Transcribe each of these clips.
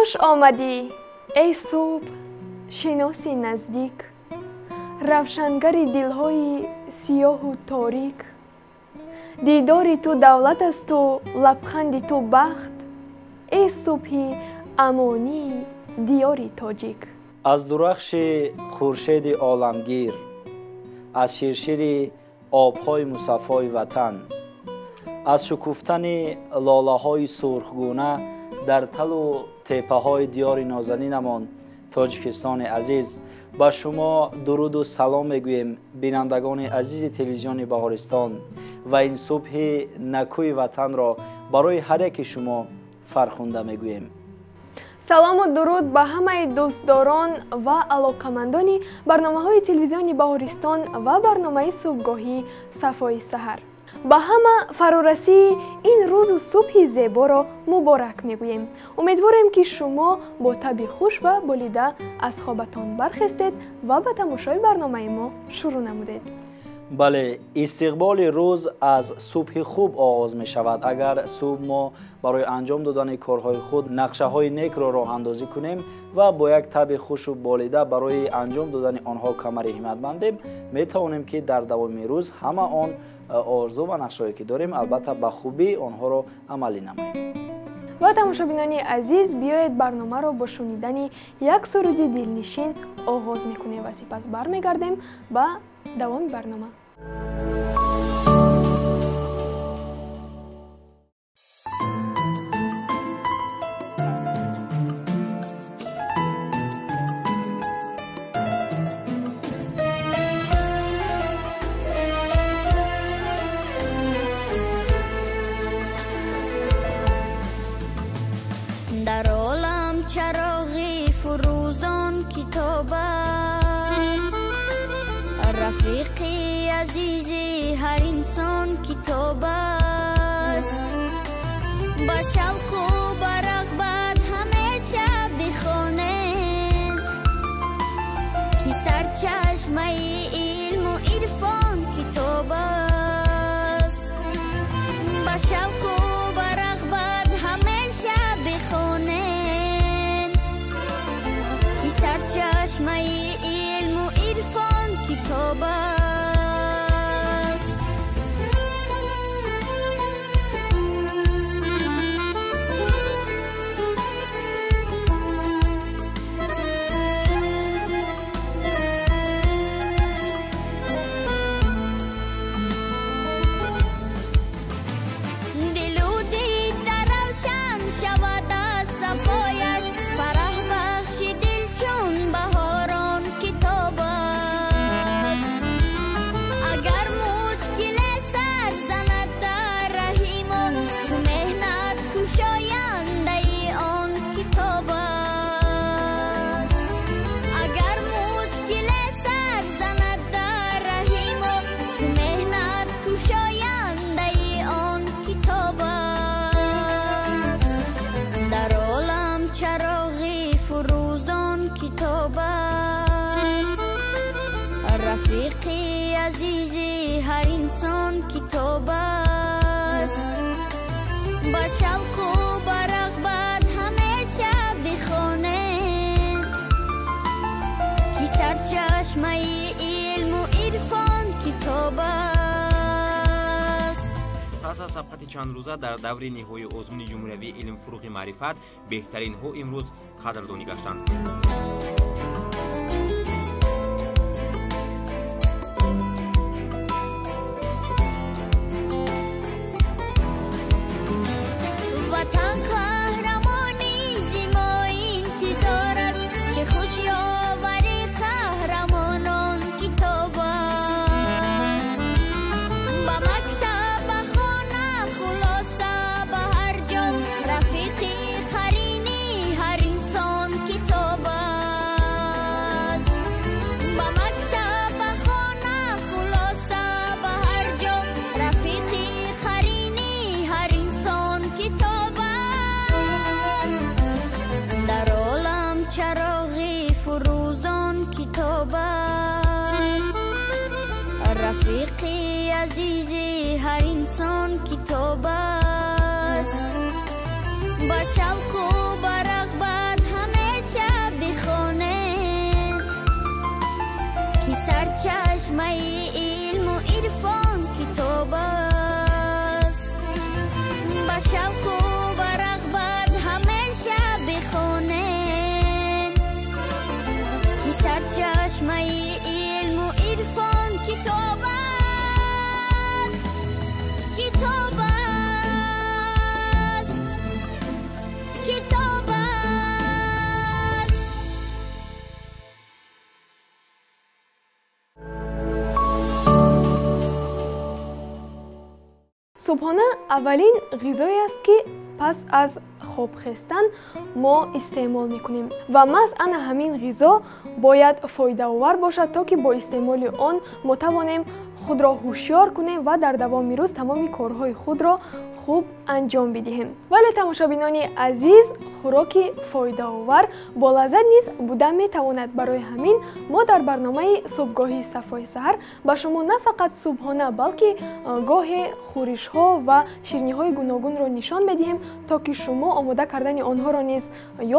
Хуш омадӣ, эй субҳ, шиноси наздик, равшангари дилҳои сиёҳу торик. Дидори ту давлат асту лабханди ту бахт, эй субҳи амонии диёри тоҷик. Аз дурахши хуршеди оламгир, аз ширшири обҳои мусаффои ватан, аз шукуфтани лолаҳои сурхгуна дар талу теппаҳои диёри нозанинамон Тоҷикистони азиз, ба шумо дуруду салом мегӯем, бинандагони азизи телевизиони Баҳористон, ва ин субҳи накӯи ватанро барои ҳар яки шумо фархунда мегӯем. Салому дуруд ба ҳамаи дӯстдорон ва алоқамандони барномаҳои телевизиони Баҳористон ва барномаи субҳгоҳӣ Сафои саҳар. Ба ҳама фарорасии ин рӯзу субҳи зеборо муборак мегӯем. Умедворем, ки шумо бо таби хуш ва болида аз хобатон бархестед ва ба тамошои барномаи мо шурӯъ намудед. Бале, истиқболи рӯз аз субҳи хуб оғоз мешавад. Агар субҳ мо барои анҷом додани корҳои худ нақшаҳои некро роҳандозӣ кунем ва бо як таби хушу болида барои анҷом додани онҳо камари ҳиммат бандем, метавонем, ки дар давоми рӯз ҳама он орзу ва нақшаҳое ки дорем, албатта ба хубӣ онҳоро амалӣ намоем. Ва тамошобинони азиз, биёед барномаро бо шунидани як суруди дилнишин оғоз мекунем ва сипас бармегардем ба давоми барнома. Дар олам чароғи фурӯзон китоб аст, рафиқи азизи ҳар инсон китоб аст. Ба шавқу ба рағбат ҳамеша бихонед, ки сарчашмаи илму ирфон китоб аст. Ба шавқу ба рағбат ҳамеша бихонед, ки сарчашмаи илму ирфон китоб аст. Дилу дида равшан шавад аз сафояш, фараҳ бахши дил чун баҳорон китоб аст. Агар мушкиле сар занад дар раҳи мо, чу меҳнат кушояндаи он китоб аст. Агар мушкиле сар занад дар раҳи мо, чу меҳнат кушояндаи он китоб аст. Дар олам чароғи фурӯзон китоб аст, рафиқи азизи ҳар инсон китоб аст. Ба шавқу ба рағбат ҳамеша бихонед, ки сарчашмаи илму ирфон китоб аст. Пас аз сабқати чандрӯза дар даври ниҳоии озмуни ҷумҳуриявии илмфурӯғи маърифат беҳтаринҳо имрӯз қадрдонӣ гаштанд. Ватан қаҳрамони зи мо интизор аст, чӣ хуш ёвари қаҳрамонон китоб аст. Ба мактаб, ба хона, хулоса ба ҳар ҷо, рафиқи қарини ҳар инсон китоб аст. Ба мактаб, ба хона, хулоса ба ҳар ҷо, рафиқи қарини ҳар инсон китоб аст. Дар олам чароғи фурӯзон китоб аст, рафиқи азизи ҳар инсон китоб аст. Ба шавқу ба рағбат Субҳона аввалин ғизое аст, ки пас аз хоб хестан мо истеъмол мекунем ва маҳз ана ҳамин ғизо бояд фоидаовар бошад, то ки бо истеъмоли он мо тавонем худро ҳушёр кунем ва дар давоми рӯз тамоми корҳои худро хуб анҷом бидиҳем. Вале тамошобинони азиз, хӯроки фоидаовар бо лаззат низ буда метавонад. Барои ҳамин мо дар барномаи субҳгоҳии Сафои саҳар ба шумо на фақат субҳона, балки гоҳе хӯришҳо ва ширниҳои гуногунро нишон медиҳем, то ки шумо омода кардани онҳоро низ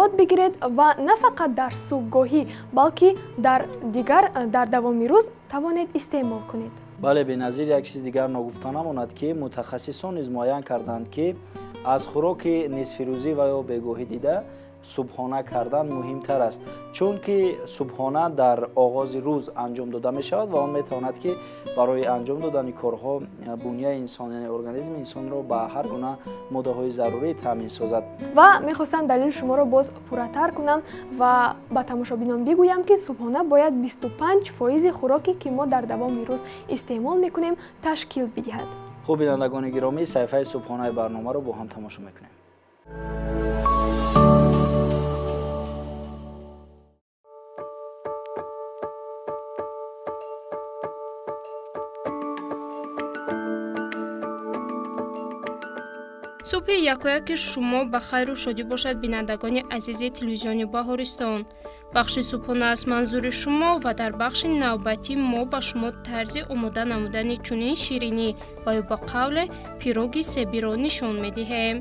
ёд бигиред ва на фақат дар субҳгоҳӣ, балки дар дигар дар давоми рӯз тавонед истеъмол кунед. Бале, Беназир, як чиз дигар ногуфта намонад, ки мутахассисон низ муайян карданд, ки аз хӯроки нисфирӯзӣ ва ё бегоҳӣ дида субҳона кардан муҳимтар аст, чунки субҳона дар оғози рӯз анҷом дода мешавад ва он метавонад, ки барои анҷом додани корҳо буняи инсон, яъне организми инсонро ба ҳар гуна моддаҳои зарурӣ таъмин созад. Ва мехостам далели шуморо боз пурратар кунам ва ба тамошобинон бигӯям, ки субҳона бояд 25% хӯроке, ки мо дар давоми рӯз истеъмол мекунем, ташкил бидиҳад. Хуб, бинандагони гиромӣ, саҳифаи субҳонаи барномаро бо ҳам тамошо мекунем. Субҳи якояки шумо ба хайру шодӣ бошад, бинандагони азизи телевизиони Баҳористон. Бахши субҳона аз манзури шумо ва дар бахши навбатӣ мо ба шумо тарзи омода намудани чунин ширинӣ ва ё ба қавле пироги себиро нишон медиҳем.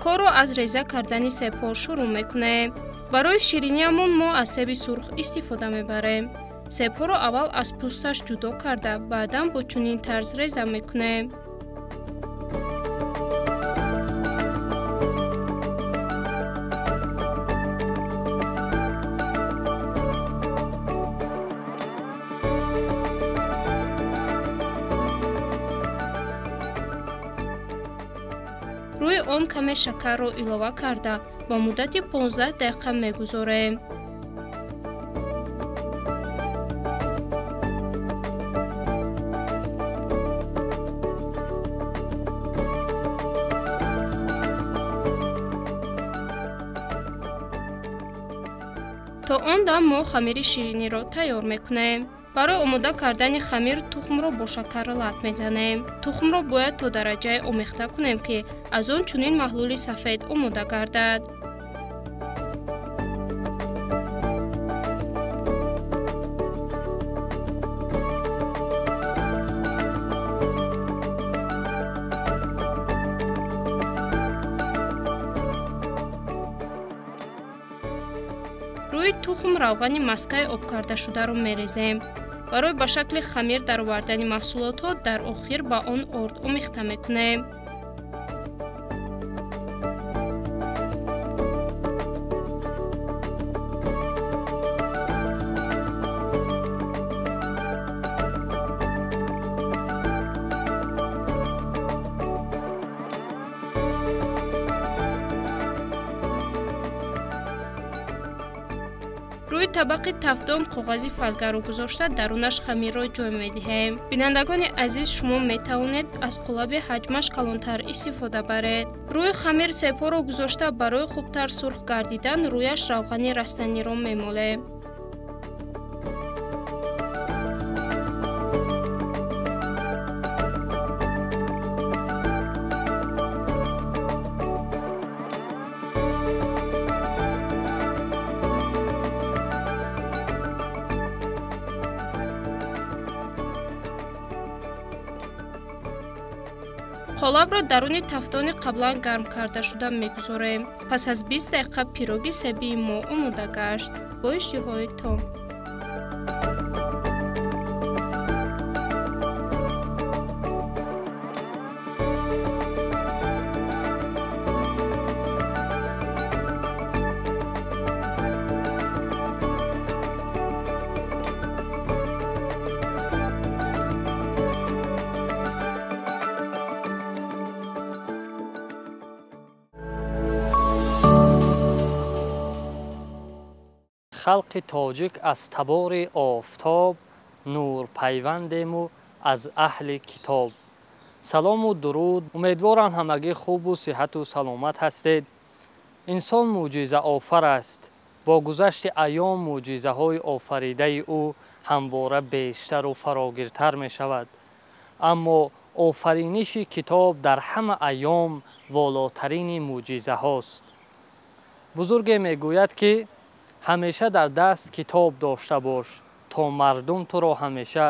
Корро аз реза кардани себҳо шурӯъ мекунем. Барои шириниамон мо аз себи сурх истифода мебарем. Себҳоро аввал аз пӯсташ ҷудо карда, баъдан бо чунин тарз реза мекунем. Рӯи он каме шакарро илова карда, ба муддати 15 дақиқа мегузорем. То он дам мо хамири шириниро тайёр мекунем. Барои омода кардани хамир тухмро бо шакар лат мезанем. Тухмро бояд то дараҷае омехта кунем, ки аз он чунин маҳлули сафед омода гардад. Рӯи тухм равғани маскаи обкардашударо мерезем. Барои ба шакли хамир даровардани маҳсулотҳо дар охир ба он орд омехта мекунем. Рӯи табақи тафдон коғази фалгаро гузошта, дарунаш хамирро ҷой медиҳем. Бинандагони азиз, шумо метавонед аз қолаби ҳаҷмаш калонтар истифода баред. Рӯи хамир себҳоро гузошта, барои хубтар сурх гардидан рӯяш равғани растаниро мемолем. Қолабро даруни тафдони қаблан гарм кардашуда мегузорем. Пас аз 20 дақиқа пироги себии мо омода гашт. Бо иштиҳои том. Халқи тоҷик аз табори офтоб, нурпайвандему аз аҳли китоб. Салому дуруд. Умедворам ҳамагӣ хубу сиҳату саломат ҳастед. Инсон мӯъҷизаофар аст. Бо гузашти айём мӯъҷизаҳои офаридаи ӯ ҳамвора бештару фарогиртар мешавад. Аммо офариниши китоб дар ҳама айём волотарини мӯъҷизаҳост. Бузурге мегӯяд, ки ҳамеша дар даст китоб дошта бош, то мардум туро ҳамеша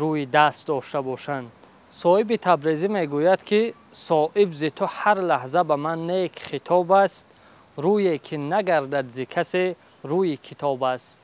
рӯи даст дошта бошанд. Соҳиби Табрезӣ мегӯяд, ки соҳиб зи ту ҳар лаҳза ба ман нек хитоб аст, рӯе ки нагардад зи касе рӯи китоб аст.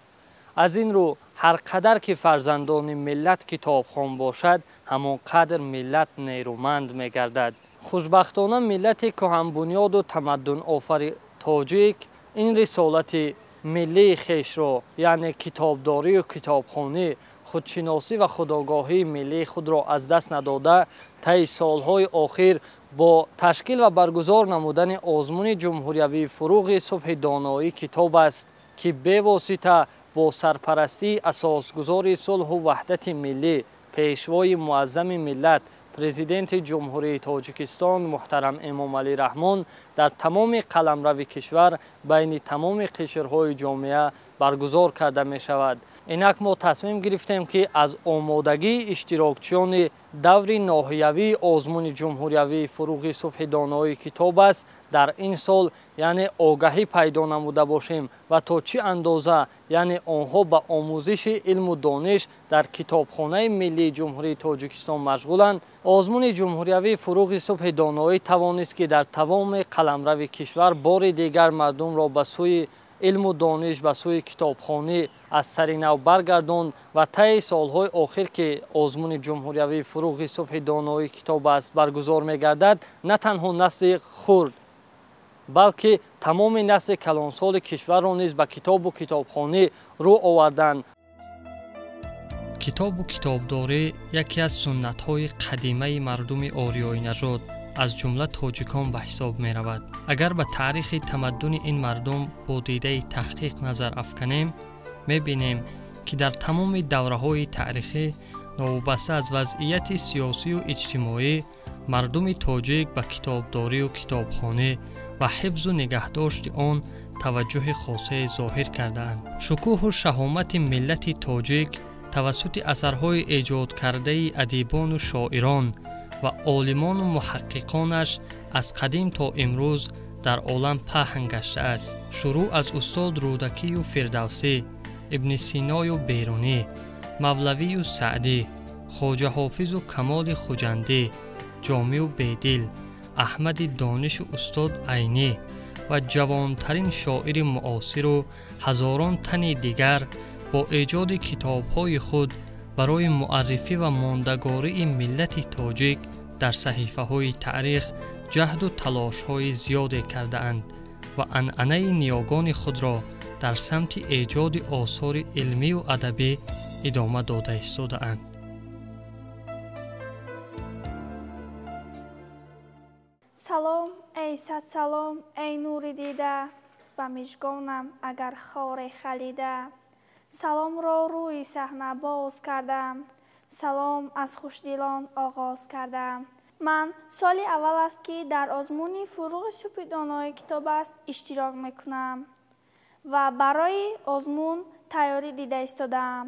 Аз ин рӯ ҳар қадар ки фарзандони миллат китобхон бошад, ҳамон қадр миллат нерӯманд мегардад. Хушбахтона миллати кӯҳанбунёду тамаддунофари тоҷик ин рисолати миллии хешро, яъне китобдорию китобхонӣ, худшиносӣ ва худогоҳии миллии худро аз даст надода, таи солҳои охир бо ташкил ва баргузор намудани озмуни ҷумҳуриявии фуруғи субҳи доноӣ китоб аст, ки бевосита бо сарпарастии асосгузори сулҳу ваҳдати миллӣ, пешвои муаззами миллат, президенти Ҷумҳурии Тоҷикистон муҳтарам Эмомалӣ Раҳмон дар тамоми қаламрави кишвар байни тамоми қишрҳои ҷомеа баргузор карда мешавад. Инак мо тасмим гирифтем, ки аз омодагии иштирокчиёни даври ноҳиявии озмуни ҷумҳуриявии фуруғи субҳи доноии китоб аст дар ин сол, яъне огаҳӣ пайдо намуда бошем ва то чӣ андоза, яъне онҳо ба омӯзиши илму дониш дар китобхонаи миллии Ҷумҳурии Тоҷикистон машғуланд. Озмуни ҷумҳуриявии фуруғи субҳи доноӣ тавонист, ки дар тамоми қаламрави кишвар бори дигар мардумро ба сӯи илму дониш, ба сӯи китобхонӣ аз сари нав баргардонд ва таи солҳои охир, ки озмуни ҷумҳуриявии фуруғи субҳи доноии китоб аст баргузор мегардад, на танҳо насли хурд, балки тамоми насли калонсоли кишварро низ ба китобу китобхонӣ рӯ оварданд. Китобу китобдорӣ яке аз суннатҳои қадимаи мардуми ориёинажод, аз ҷумла тоҷикон ба ҳисоб меравад. Агар ба таърихи тамаддуни ин мардум бо дидаи таҳқиқ назар афканем, мебинем, ки дар тамоми давраҳои таърихӣ новобаста аз вазъияти сиёсию иҷтимоӣ мардуми тоҷик ба китобдорию китобхонӣ ва ҳифзу нигаҳдошти он таваҷҷӯҳи хосае зоҳир кардаанд. Шукӯҳу шаҳомати миллати тоҷик тавассути асарҳои эҷодкардаи адибону шоирон ва олимону муҳаққиқонаш аз қадим то имрӯз дар олам паҳн гаштааст. Шурӯъ аз устод Рӯдакию Фирдавсӣ, Ибни Синою Берунӣ, Мавлавию Саъдӣ, Хоҷа Ҳофизу Камоли Хуҷандӣ, Ҷомию Бедил, Аҳмади Донишу устод Айнӣ ва ҷавонтарин шоири муосиру ҳазорон тани дигар бо эҷоди китобҳои худ барои муаррифӣ ва мондагории миллати тоҷик дар саҳифаҳои таърих ҷаҳду талошҳои зиёде кардаанд ва анъанаи ниёгони худро дар самти эҷоди осори илмию адабӣ идома дода истодаанд. Салом, эй сад салом, эй нури дида, ба мижгонам агар хоре халида. Саломро рӯи саҳна боз кардам, салом аз хушдилон оғоз кардам. Ман соли аввал аст, ки дар озмуни фуруғи субҳи донои китоб аст иштирок мекунам ва барои озмун тайёрӣ дида истодаам.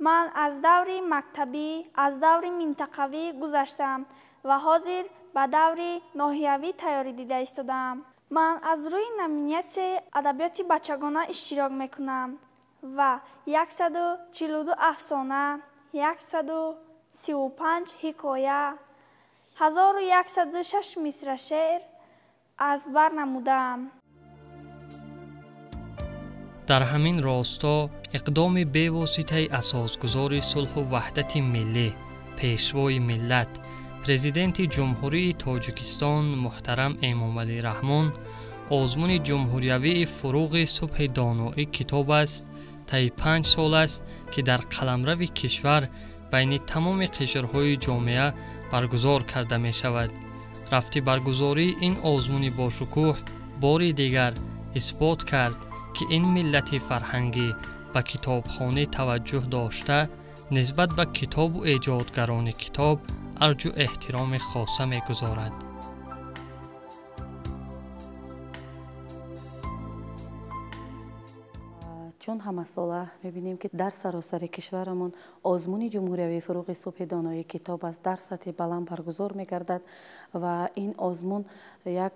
Ман аз даври мактабӣ, аз даври минтақавӣ гузаштам ва ҳозир ба даври ноҳиявӣ тайёрӣ дида истодаам. Ман аз рӯи номинатсияи адабиёти бачагона иштирок мекунам ва 142 афсона, 135 ҳикоя, 1106 мисра шеър аз бар намудаам. Дар ҳамин росто иқдоми бевоситаи асосгузори сулҳу ваҳдати миллӣ, пешвои миллат, президенти Ҷумҳурии Тоҷикистон муҳтарам Эмомалӣ Раҳмон озмуни ҷумҳуриявии фуруғи субҳи доноӣ китоб аст таи 5 сол аст, ки дар қаламрави кишвар байни тамоми қишрҳои ҷомеа баргузор карда мешавад. Рафти баргузории ин озмуни бошукӯҳ бори дигар исбот кард, ки ин миллати фарҳангӣ ба китобхонӣ таваҷҷӯҳ дошта, нисбат ба китобу эҷодгарони китоб арҷу эҳтироми хоса мегузорад. Чун ҳамасола мебинем, ки дар саросари кишварамон озмуни ҷумҳуриявии фурӯғи субҳи доноии китоб аст, дар сатҳи баланд баргузор мегардад ва ин озмун як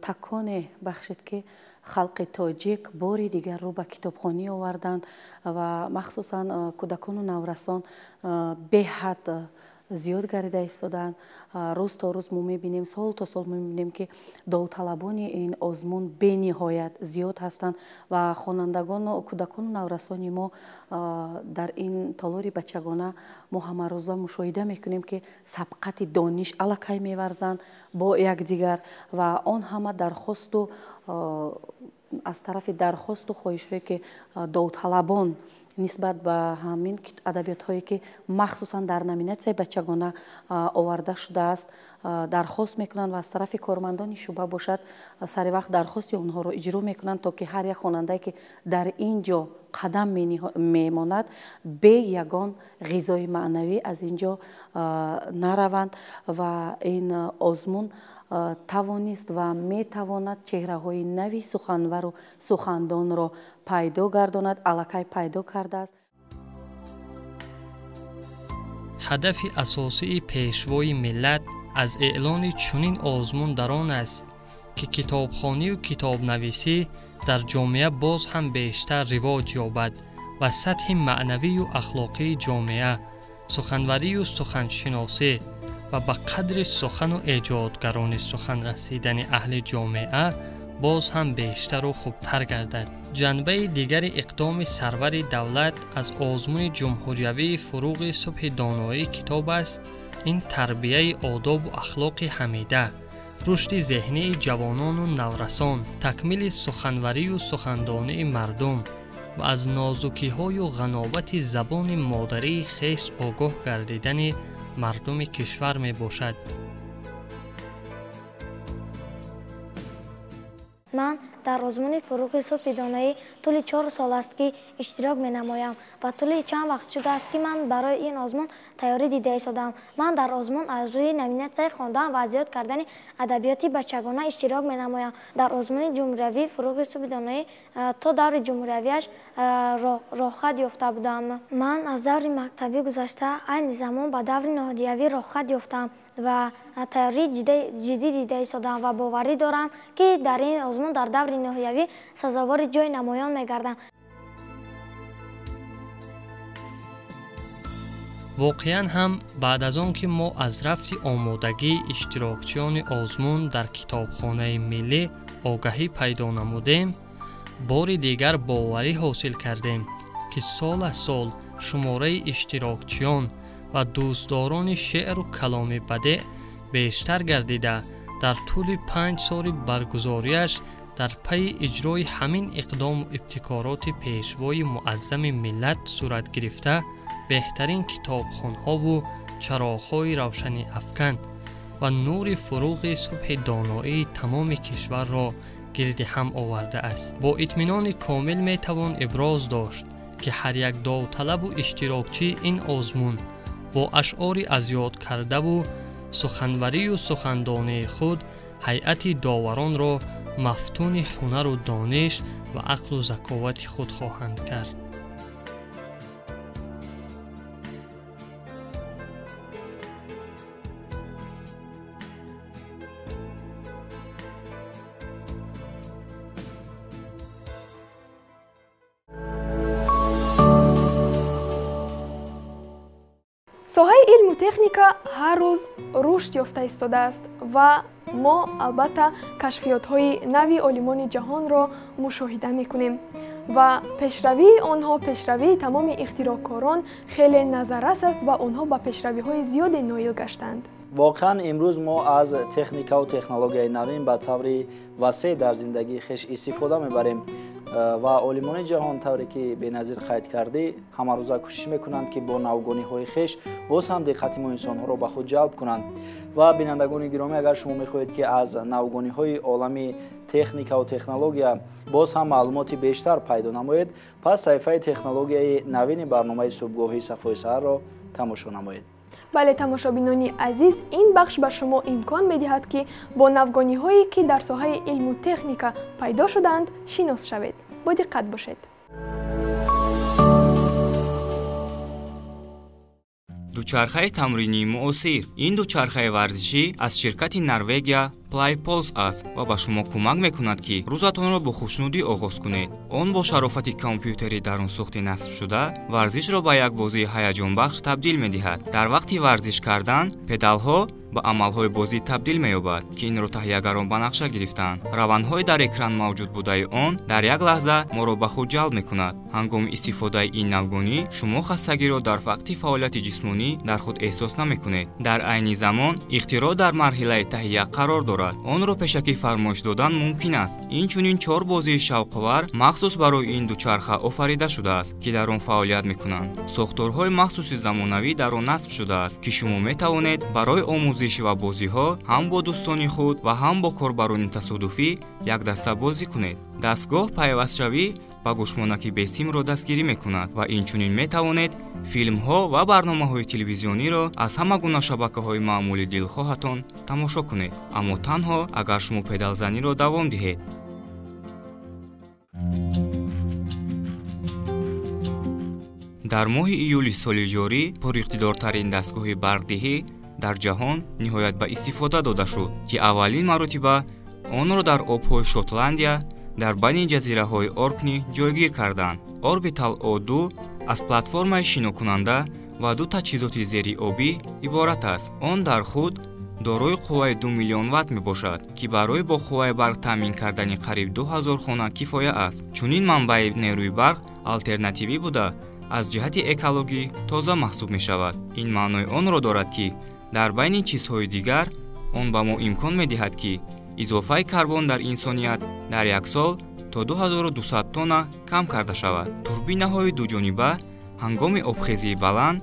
таконе бахшид, ки халқи тоҷик бори дигар рӯ ба китобхонӣ оварданд ва махсусан кӯдакону наврасон беҳад зиёд гардида истодаанд. Рӯз то рӯз мо мебинем, сол то сол мебинем, ки довталабони ин озмун бениҳоят зиёд ҳастанд ва хонандагону кӯдакону наврасони мо дар ин толори бачагона мо ҳамарӯза мушоҳида мекунем, ки сабқати дониш аллакай меварзанд бо якдигар ва он ҳама дархосту аз тарафи дархосту хоҳишҳое, ки довталабон нисбат ба ҳамин адабиётҳое, ки махсусан дар номинатсияи бачагона оварда шудааст, дархост мекунанд ва аз тарафи кормандони шӯъба бошад, сари вақт дархости онҳоро иҷро мекунанд, то ки ҳар як хонандае, ки дар ин ҷо қадам мемонад, бе ягон ғизои маънавӣ аз ин ҷо нараванд. Ва ин озмун тавонист ва метавонад чеҳраҳои нави суханвару сухандонро пайдо гардонад, аллакай пайдо кардааст. Ҳадафи асосии пешвои миллат аз эълони чунин озмун дар он аст, ки китобхонию китобнависӣ дар ҷомеа боз ҳам бештар ривоҷ ёбад ва сатҳи маънавию ахлоқии ҷомеа, суханварию суханшиносӣ ва ба қадри сухану эҷодгарони сухан расидани аҳли ҷомеа боз ҳам бештару хубтар гардад. Ҷанбаи дигари иқдоми сарвари давлат аз озмуни ҷумҳуриявии фурӯғи субҳи доноии китоб аст ин тарбияи одобу ахлоқи ҳамида, рушди зеҳнии ҷавонону наврасон, такмили суханварию сухандонии мардум ва аз нозукиҳою ғановати забони модарии хеш огоҳ гардидани мардуми кишвар мебошад. Ман дар озмуни фурӯғи субҳи доноӣ тӯли 4 сол аст, ки иштирок менамоям ва тӯли чанд вақт шудааст, ки ман барои ин озмун тайёрӣ дида истодам. Ман дар озмун аз рӯи номинатсияи хондан ва аз ёд кардани адабиёти бачагона иштирок менамоям. Дар озмуни ҷумҳуриявии фурӯғи субҳи доноӣ то даври ҷумҳуриявиаш роҳхат ёфта будам. Ман аз даври мактабӣ гузашта айни замон ба даври ноҳиявӣ роҳхат ёфтам ва тайёрии ҷиддӣ дида истодам ва боварӣ дорам, ки дар ин озмун дар даври ноҳиявӣ сазовори ҷои намоён мегардам. Воқеан ҳам баъд аз он ки мо аз рафти омодагии иштирокчиёни озмун дар китобхонаи миллӣ огаҳӣ пайдо намудем, бори дигар боварӣ ҳосил кардем, ки сол аз сол шумораи иштирокчиён ва дӯстдорони шеъру каломи бадеъ бештар гардида, дар тӯли 5 соли баргузориаш дар пайи иҷрои ҳамин иқдому ибтикороти пешвои муаззами миллат сурат гирифта, беҳтарин китобхонҳову чароғҳои равшани афкан ва нури фурӯғи субҳи доноии тамоми кишварро гирди ҳам овардааст. Бо итминони комил метавон иброз дошт, ки ҳар як довталабу иштирокчии ин озмун бо ашъори аз ёд кардаву суханварию сухандонии худ ҳайати доваронро мафтуни ҳунару дониш ва ақлу заковати худ хоҳанд кард. Соҳаи илму техника ҳар рӯз рушд ёфта истодааст ва мо албатта кашфиётҳои нави олимони ҷаҳонро мушоҳида мекунем ва пешравии онҳо, пешравии тамоми ихтироъкорон хеле назаррас аст ва онҳо ба пешравиҳои зиёде ноил гаштанд. Воқеан имрӯз мо аз техникаву технологияи навин ба таври васеъ дар зиндагии хеш истифода мебарем. Ва олимони ҷаҳон, тавре ки Беназир қайд кардӣ, ҳамарӯза кӯшиш мекунанд, ки бо навгониҳои хеш боз ҳам диққати мо инсонҳоро ба худ ҷалб кунанд. Ва бинандагони гиромӣ, агар шумо мехоҳед, ки аз навгониҳои олами техникаву технология боз ҳам маълумоти бештар пайдо намоед, пас саҳифаи технологияи навини барномаи субҳгоҳии Сафои саҳарро тамошо намоед. Бале, тамошобинони азиз, ин бахш ба шумо имкон медиҳад, ки бо навгониҳое, ки дар соҳаи илму техника пайдо шудаанд, шинос шавед. Бо диққат бошед. Дучархаи тамринии муосир. Ин дучархаи варзишӣ аз ширкати Норвегия Playpulse аст ва ба шумо кӯмак мекунад, ки рӯзатонро бо хушнудӣ оғоз кунед. Он бо шарофати компютери дарунсӯхти насбшуда варзишро ба як бозии ҳаяҷонбахш табдил медиҳад. Дар вақти варзиш кардан педалҳо ба амалҳои бозӣ табдил меёбад, ки инро таҳиягарон ба нақша гирифтанд. Равандҳои дар экран мавҷуд будаи он дар як лаҳза моро ба худ ҷалб мекунад. Ҳангоми истифодаи ин навгонӣ шумо хастагиро дар вақти фаъолияти ҷисмонӣ дар худ эҳсос намекунед. Дар айни замон ихтироъ дар марҳилаи таҳия қарор дорад. Онро пешакӣ фармоиш додан мумкин аст. Инчунин 4 бозии шавқовар махсус барои ин дучарха офарида шудааст, ки дар он фаъолият мекунанд. Сохторҳои махсуси замонавӣ дар он насб шудааст, ки шумо метавонед барои омӯзиш ва бозиҳо ҳам бо дӯстони худ ва ҳам бо корбарони тасодуфӣ якдаста бозӣ кунед. Дастгоҳ пайвастшавӣ ба гӯшмонаки бесимро дастгирӣ мекунад ва инчунин метавонед филмҳо ва барномаҳои телевизиониро аз ҳама гуна шабакаҳои маъмули дилхоҳатон тамошо кунед, аммо танҳо агар шумо педалзаниро давом диҳед. Дар моҳи июли соли ҷорӣ пуриқтидортарин дастгоҳи барқдиҳӣ дар ҷаҳон ниҳоят ба истифода дода шуд, ки аввалин маротиба онро дар обҳои Шотландия дар байни ҷазираҳои Оркни ҷойгир карданд. Орбитал О2 аз платформаи шинокунанда ва ду таҷҳизоти зериобӣ иборат аст. Он дар худ дорои қувваи 2 миллион ватт мебошад, ки барои бо қувваи барқ таъмин кардани қариб 2000 хона кифоя аст. Чунин манбаи нерӯи барқ алтернативӣ буда, аз ҷиҳати экологӣ тоза маҳсуб мешавад. Ин маънои онро дорад, ки дар байни чизҳои дигар он ба мо имкон медиҳад, ки изофаи карбон дар инсоният дар як сол то 2200 тонна кам карда шавад. Турбинаҳои дуҷониба ҳангоми обхезии баланд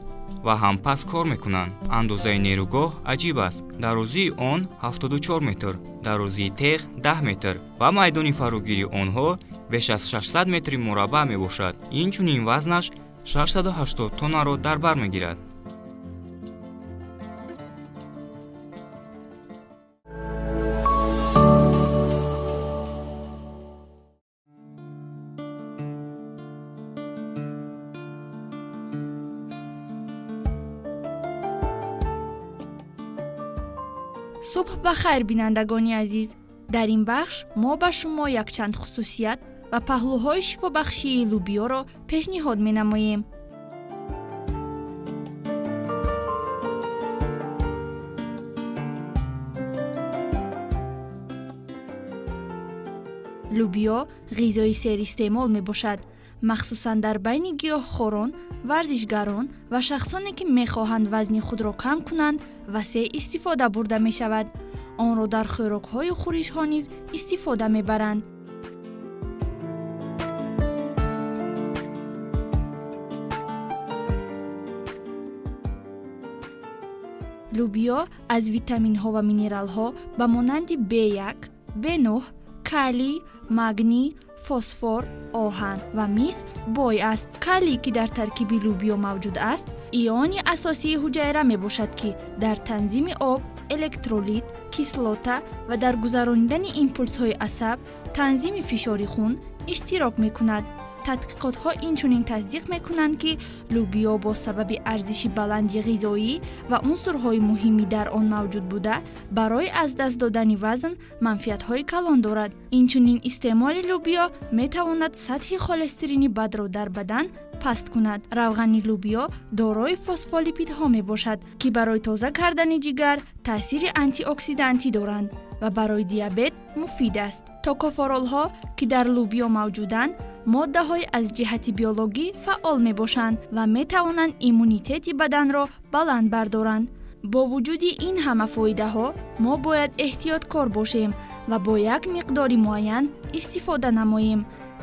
ва ҳам паст кор мекунанд. Андозаи нерӯгоҳ аҷиб аст. Дарозии он 74 метр, дарозии теғ 10 метр ва майдони фарогирии онҳо беш аз 600 метри мураббаъ мебошад. Инчунин вазнаш 680 тоннаро дар бар мегирад. Субҳ ба хайр, бинандагони азиз. Дар ин бахш мо ба шумо якчанд хусусият ва паҳлӯҳои шифобахшии лӯбиёро пешниҳод менамоем. Лӯбиё ғизои серистеъмол мебошад, махсусан дар байни гиёҳхорон, варзишгарон ва шахсоне, ки мехоҳанд вазни худро кам кунанд, васеъ истифода бурда мешавад. Онро дар хӯрокҳою хӯришҳо низ истифода мебаранд. Лӯбиё аз витаминҳо ва минералҳо ба монанди B1, B9, калий, магний, фосфор, оҳан ва мис бой аст. Калий, ки дар таркиби лӯбиё мавҷуд аст, иони асосии ҳуҷайра мебошад, ки дар танзими об, электролит, кислота ва дар гузаронидани импулсҳои асаб, танзими фишори хун иштирок мекунад. Тадқиқотҳо инчунин тасдиқ мекунанд, ки лӯбиё бо сабаби арзиши баланди ғизоӣ ва унсурҳои муҳимӣ дар он мавҷуд буда, барои аз даст додани вазн манфиатҳои калон дорад. Инчунин истеъмоли лӯбиё метавонад сатҳи холестерини бадро дар бадан паст кунад. Равғани лӯбиё дорои фосфолипидҳо мебошад, ки барои тоза кардани ҷигар таъсири антиоксидантӣ доранд ва барои диабет муфид аст. Токоферолҳо, ки дар лӯбиё мавҷуданд, моддаҳои аз ҷиҳати биологӣ фаъол мебошанд ва метавонанд иммунитети баданро баланд бардоранд. Бо вуҷуди ин ҳама фоидаҳо, мо бояд эҳтиёткор бошем ва бо як миқдори муайян истифода намоем.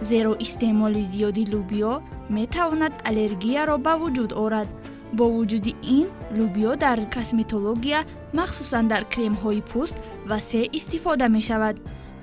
Зеро истеъмоли зиёди лӯбиё метавонад аллергияро ба вуҷуд орад. Бо вуҷуди ин, лӯбиё дар косметология, махсусан дар кремҳои пӯст васеъ истифода мешавад.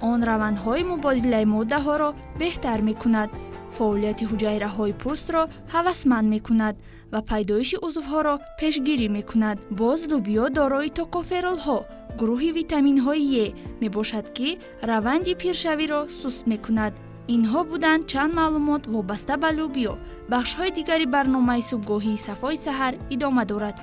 Он равандҳои мубодилаи моддаҳоро беҳтар мекунад, фаъолияти ҳуҷайраҳои пӯстро ҳавасманд мекунад ва пайдоиши узвҳоро пешгирӣ мекунад. Боз лӯбиё дорои токоферолҳо, гурӯҳи витаминҳои Е мебошад, ки раванди пиршавиро суст мекунад. Инҳо буданд чанд маълумот вобаста ба лӯбиё. Бахшҳои дигари барномаи субҳгоҳии Сафои саҳар идома дорад.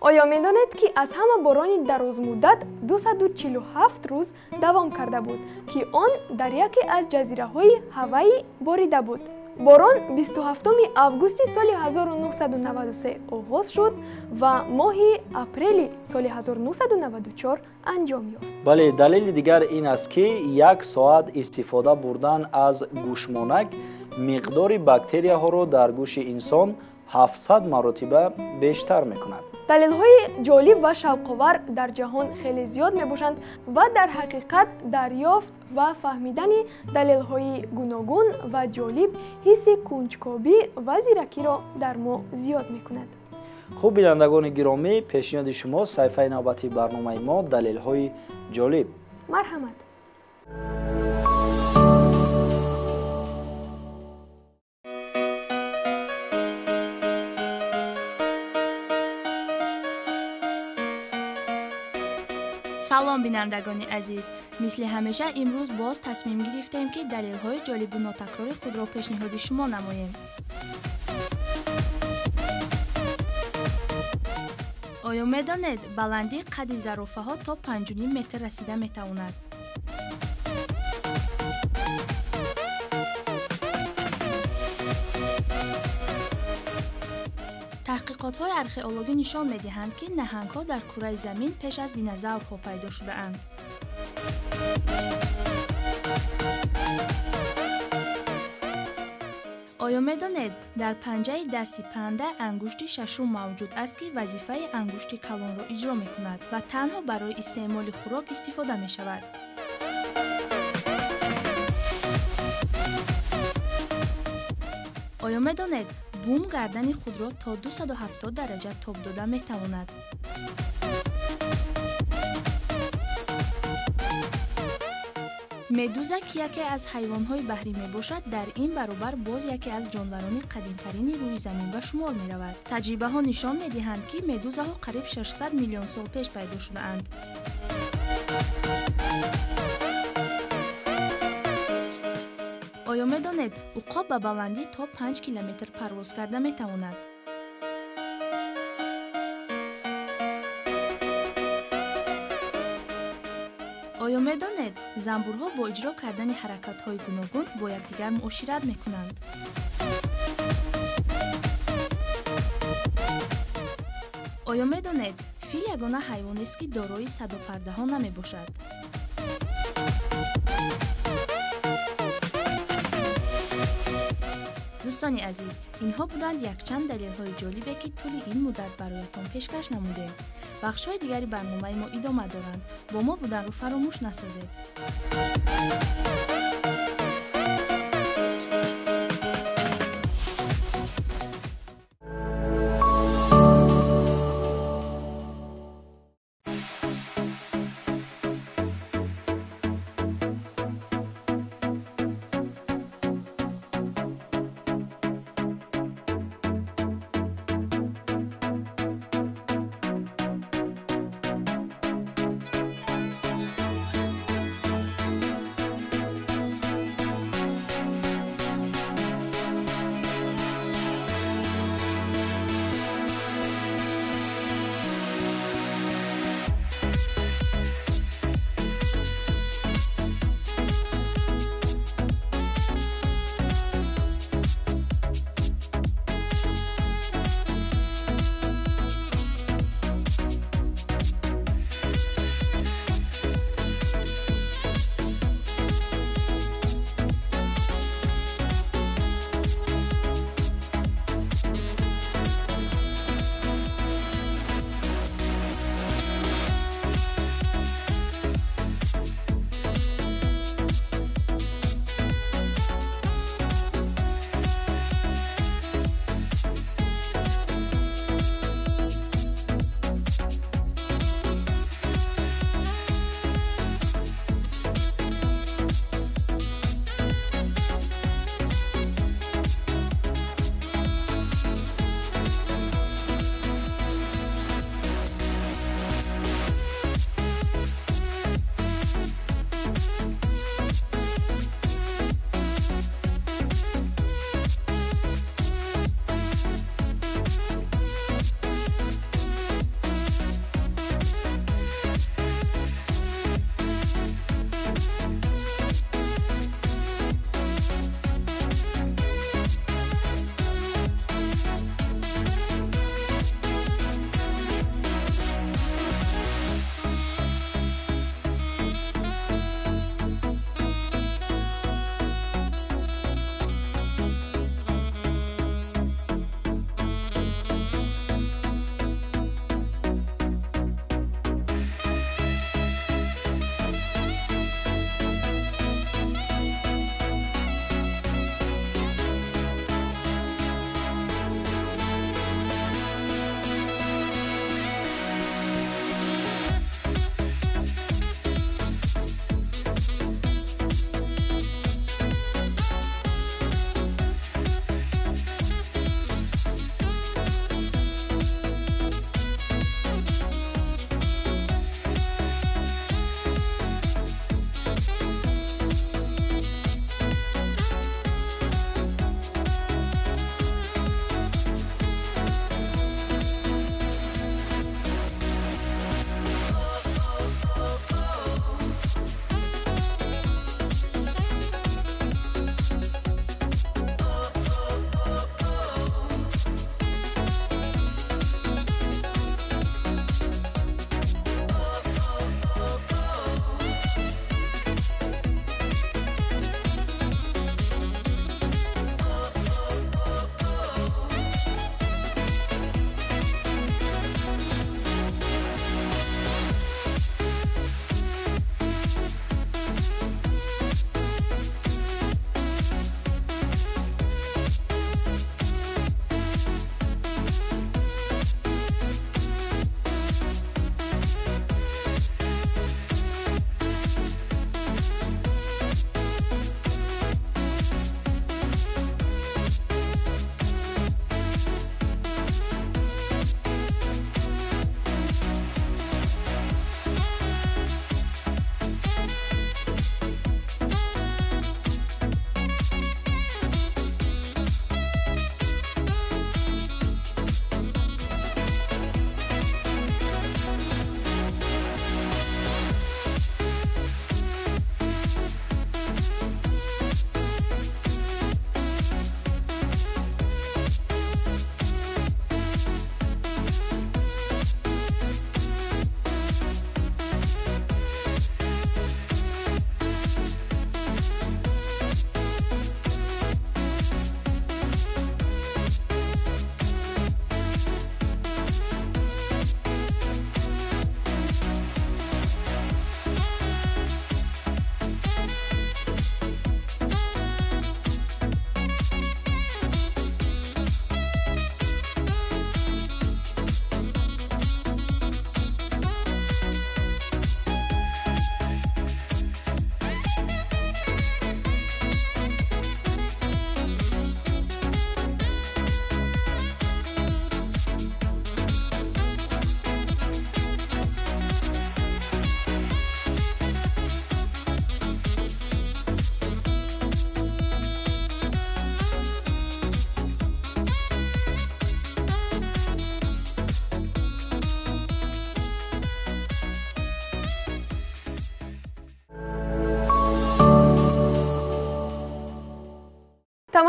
Оё медонед, ки аз ҳама борони дарозмуддат 247 рӯз давом карда буд, ки он дар яке аз ҷазираҳои Ҳавайи борида буд? Борон 27 августи соли 1993 оғоз шуд ва моҳи апрели соли 1994 анҷом ёфт. Бале, далели дигар ин аст, ки як соат истифода бурдан аз гӯшмонак миқдори бактерияҳоро дар гӯши инсон 700 маротиба бештар мекунад. Далелҳои ҷолиб ва шавқовар дар ҷаҳон хеле зиёд мебошанд ва дар ҳақиқат дарёфт ва фаҳмидани далелҳои гуногун ва ҷолиб ҳисси кунҷкобӣ ва зиракиро дар мо зиёд мекунад. Хуб, бинандагони гиромӣ, пешниҳоди шумо саҳифаи навбатии барномаи мо далелҳои ҷолиб. Марҳамат. Салом, бинандагони азиз! Мисли ҳамеша имрӯз боз тасмим гирифтем, ки далелҳои ҷолибу нотакрори худро пешниҳоди шумо намоем. Оё медонед, баландии қадди зарофаҳо то 5,5 метр расида метавонад? Таҳқиқотҳои археологӣ нишон медиҳанд, ки наҳангҳо дар кураи замин пеш аз динозаврҳо пайдо шудаанд. Оё медонед, дар панҷаи дасти панда ангушти шашум мавҷуд аст, ки вазифаи ангушти калонро иҷро мекунад ва танҳо барои истеъмоли хӯрок истифода мешавад? Оё медонед, бум гардани худро то 270 дараҷа тоб дода метавонад? Медуза, ки яке аз ҳайвонҳои баҳрӣ мебошад, дар ин баробар боз яке аз ҷонварони қадимтарини рӯи замин ба шумор меравад. Таҷрибаҳо нишон медиҳанд, ки медузаҳо қариб 600 миллион сол пеш пайдо шудаанд. Оё медонед, уқоб ба баландӣ то 5 километр парвоз карда метавонад? Оё медонед, занбурҳо бо иҷро кардани ҳаракатҳои гуногун бо якдигар муошират мекунанд? Оё медонед, фил ягона ҳайвонест, ки дорои садопардаҳо намебошад? Дӯстони азиз, инҳо буданд якчанд далелҳои ҷолибе, ки тӯли ин муддат бароятон пешкаш намудем. Бахшҳои дигари барномаи мо идома доранд. Бо мо буданро фаромӯш насозед.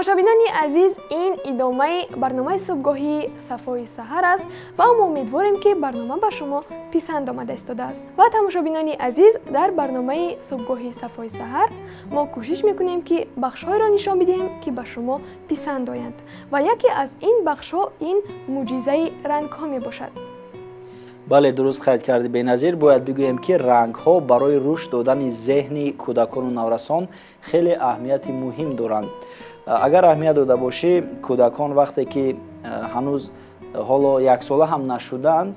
Тамошобинони азиз, ин идомаи барномаи субҳгоҳии Сафои саҳар аст ва мо умедворем, ки барнома ба шумо писанд омада истодааст. Ва тамошобинони азиз, дар барномаи субҳгоҳии Сафои саҳар мо кӯшиш мекунем, ки бахшҳоеро нишон бидиҳем, ки ба шумо писанд оянд, ва яке аз ин бахшҳо ин мӯъҷизаи рангҳо мебошад. Бале, дуруст қайд кардӣ, Беназир. Бояд бигӯем, ки рангҳо барои рушд додани зеҳни кӯдакону наврасон хеле аҳамияти муҳим доранд. Агар аҳамият дода бошӣ, кӯдакон вақте ки ҳанӯз ҳоло яксола ҳам нашуданд,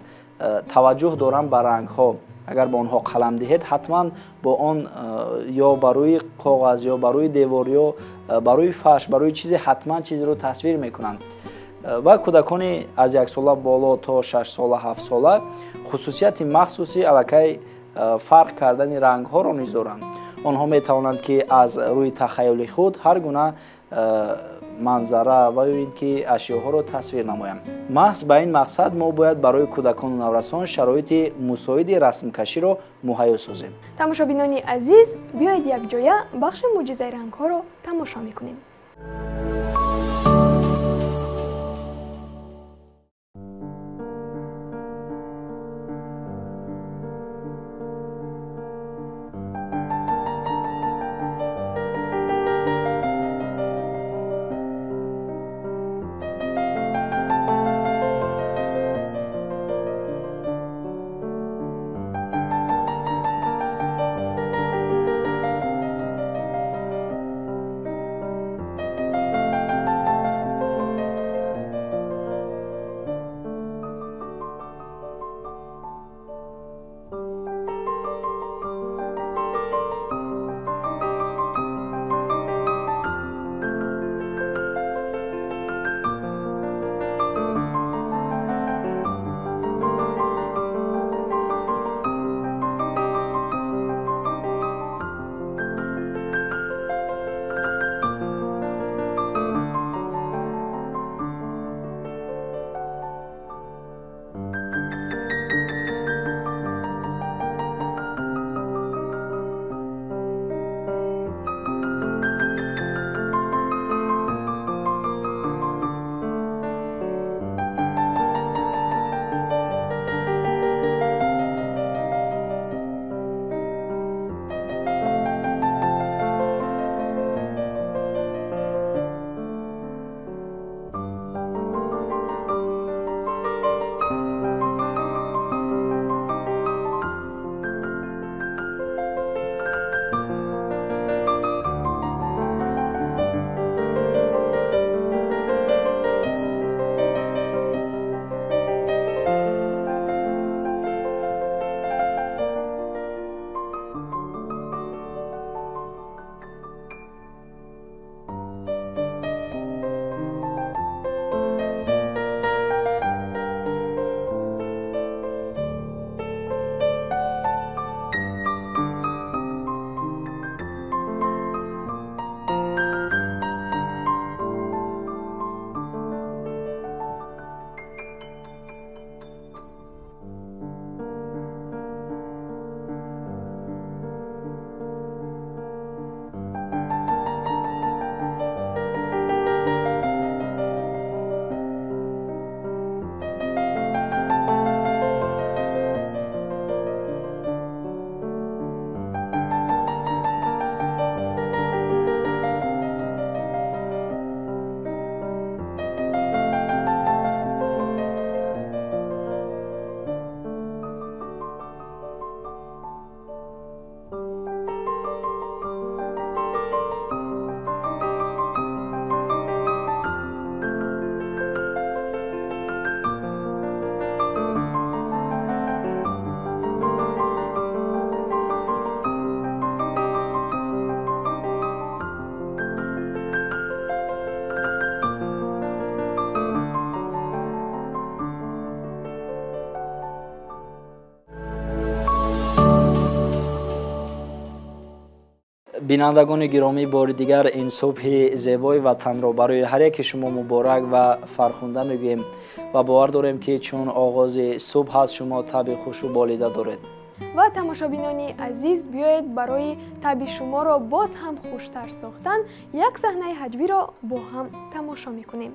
таваҷҷӯҳ доранд ба рангҳо. Агар ба онҳо қалам диҳед, ҳатман бо он ё ба рӯи коғаз, ё ба рӯи девор, ё ба рӯи фарш, ба рӯи чизе ҳатман чизеро тасвир мекунанд. Ва кӯдакони аз яксола боло то 6 сола, 7 сола хусусияти махсуси аллакай фарқ кардани рангҳоро низ доранд. Онҳо метавонанд, ки аз рӯи тахайюли худ ҳар гуна манзара ва ё ин ки ашёҳоро тасвир намоянд. Маҳз ба ин мақсад мо бояд барои кӯдакону наврасон шароити мусоиди расмкаширо муҳайё созем. Тамошобинони азиз, биёед, якҷоя бахши мӯъҷизаи рангҳоро тамошо мекунем. Бинандагони гиромӣ, бори дигар ин субҳи зебои ватанро барои ҳар яке шумо муборак ва фархунда мегӯем ва бовар дорем, ки чун оғози субҳ аст, шумо табъи хушу болида доред. Ва тамошобинони азиз, биёед барои табъи шуморо боз ҳам хуштар сохтан як саҳнаи ҳаҷвиро бо ҳам тамошо мекунем.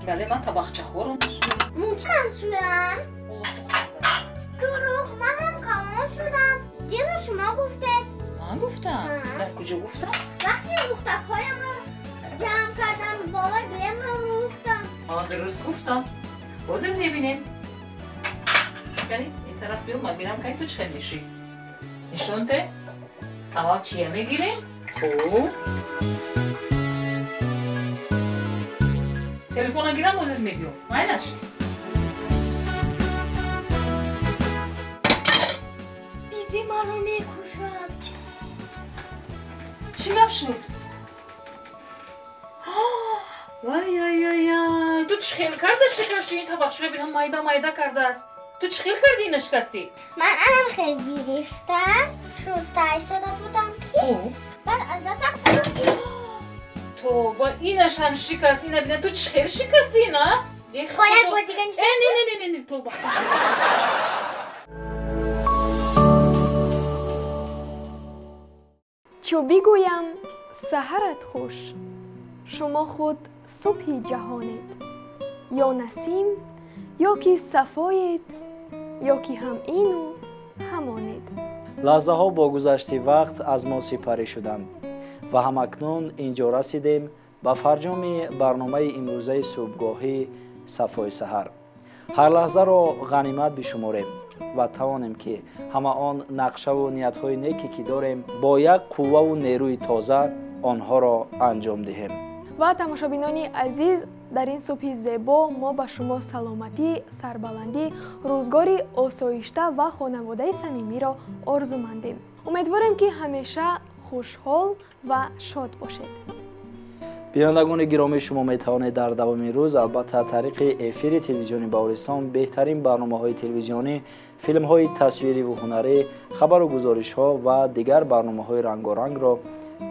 بله من طبخچه خورم. ممکن من شویم؟ دروغ، من هم کامل شدم. دیرو شما گفتید. من گفتم؟ در کجا گفتم؟ وقتی مختک‌هایم را جمع کردم بالای گلیم را گفتم. آه درست گفتم. بازم نبینیم. یعنی این طرف بیام من بیرم که تو چه میشی؟ نشونته؟ اول چیه میگیریم؟ خوب. تلفن گیرم وزیر میگیرم. ماینش. بیبی ما رو میکشد. چی گپ شد؟ وای وای وای، تو چه خیل کرده شکستی؟ این طبق شوی بینم مایده مایده کرده است. تو چه خیل کردی این شکستی؟ من انم خیلی گرفتم. شسته ایستاده بودم که بعد از دستم تو با اینش هم شکست. اینه بینه تو چه خیلی شکستی نه؟ باید با دیگه نیست. نه نه نه نه تو با چو بگویم سحرت خوش، شما خود صبحی جهانید، یا نسیم یا که صفایید، یا که هم اینو همانید. لحظه ها با گذشت وقت از ما سپری شدند و همکنون اینجا رسیدیم به فرجام برنامه امروزه صبحگاهی صفای سحر. هر لحظه را غنیمت بشماریم و توانیم که همه آن نقشه و نیت‌های نیکی که داریم با یک قوه و نیروی تازه آنها را انجام دهیم. و تماشابینان عزیز، در این صبح زیبا ما به شما سلامتی، سربلندی، روزگاری آسایشته و خانواده صمیمی را آرزومندیم. امیدواریم که همیشه خوشحال و شاد باشید. بینندگان گرامی، شما می توانید در دوام روز البته طریق افیر تلویزیونی بهارستان بهترین برنامه های تلویزیونی، فیلم های تصویری و هنری، خبر و گزارش ها و دیگر برنامه های رنگارنگ را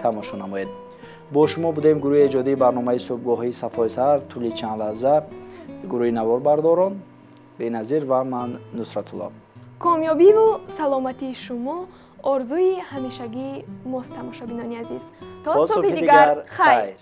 تماشا نمایید. با شما بودیم گروه ایجادی برنامه صبحگاهی صفای سحر طول چند لحظه، گروه نوار برداران بی‌نظیر و من نصرت الله. کامیابی و سلامتی شما آرزوی همیشگی ماست تماشابینان عزیز. تا صبح دیگر، خیر.